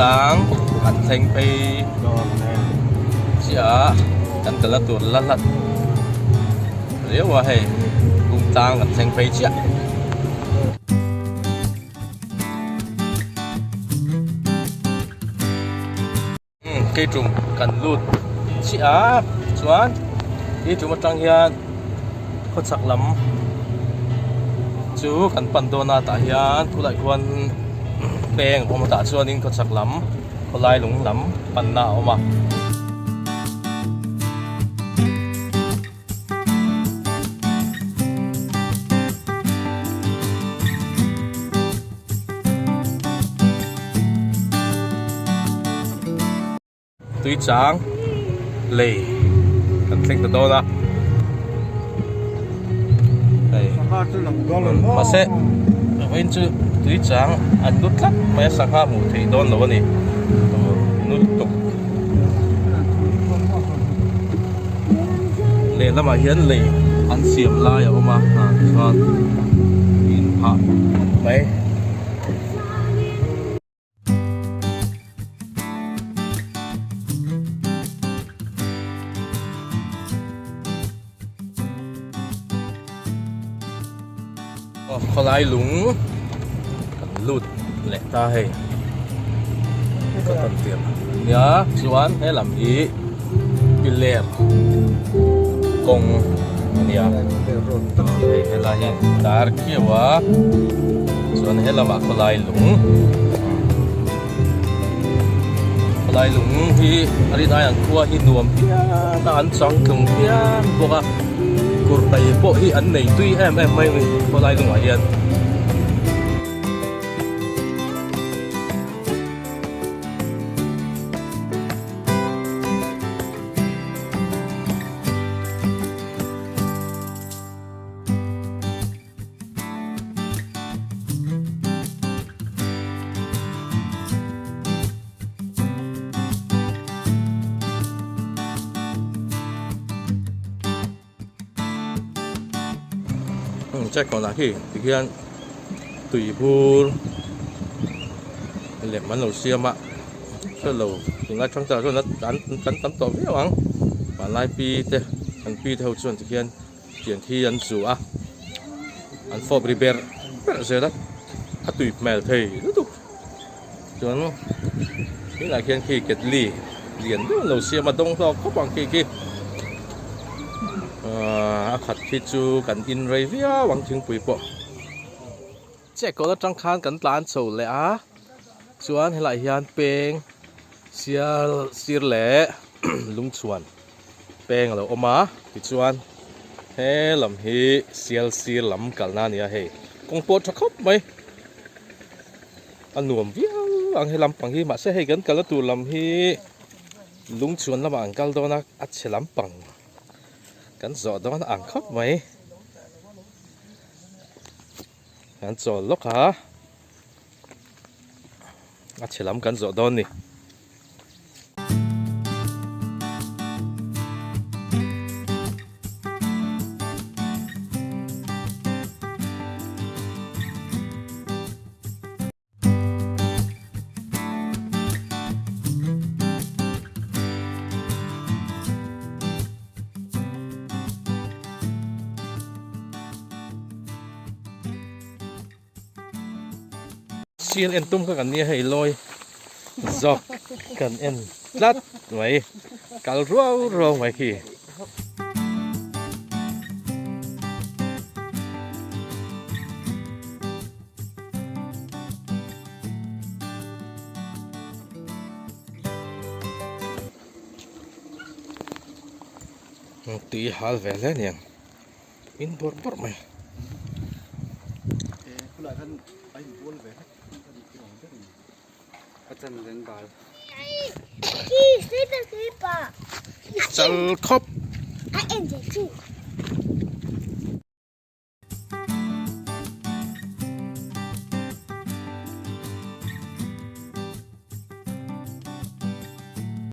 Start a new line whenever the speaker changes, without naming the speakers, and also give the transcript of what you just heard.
tlang kan thleng phei chiah a kan kalna tur la hlat riau a hei bung tlang kan thleng phei chiah. Keitum kan lut chiah a chuan keitum atang hian khawchhak lam chu kan pan dawn a tah hian tunah khuan peng a awm a tah chuanin khawchhak lam khawlai lung lam panna a awm a. Tui chang lei kan thleng ta dawn a hei mahse vawiin chu tui chang an lut tlat mai a sangha hmuh theih dawn lo a ni nul tuk. Lehlamah hian lei an siam lai a awm a ah chuan in phah mai. Khawlai lung kan lut leh ta hei ka tawn tir nia chuan he lam hi piler kawng a nia hei helai hi dar khiau a chuan he lamah khawlai lung khawlai lung hi a rin ai ang khua hi nuam phian a an changtlung phian bawk a kurtai pawh hi an nei tui em em mai a ni khawlai lungah hian. Check kawnah khi tikhian tui bur lem an lo siam a hrelo tunlai thangthar ah chuan an an tam tawh viau ang vanlai pi te an pi te ho chuan tikhian. Tiang khi an zu a, an fawp ri ber ber zel a, a tui hmel thei lutuk. Chuan tunah khian khi ketli lian deuh an lo siam a, dawng hlawk khawp ang khi khi. Ahh a khat khi chu kan in rei viau ang thingpui pawh. Chekawl atang khan kan tlan chho leh a, chuan helaiah hian peng sial sir leh lungchhuan. Peng a lo awm a tichuan he lam hi sial sir lam kalna a ni a hei kawng pawh tha khawp mai a nuam viau ang he lampang hi mahse hei kan kalna tur lam hi lungchhuan lamah an kal dawn a a chhe lampang kan zawh dawn ang khawp mai kan chawl lawk a a chhe lam kan zawh dawn a ni. Sial en tum kha kan nia hei lawi zawk kan en tlat mai kal ruau ruau mai khi. Tui hal ve hle aniang. In bawrh bawrh mai. Chal khawp.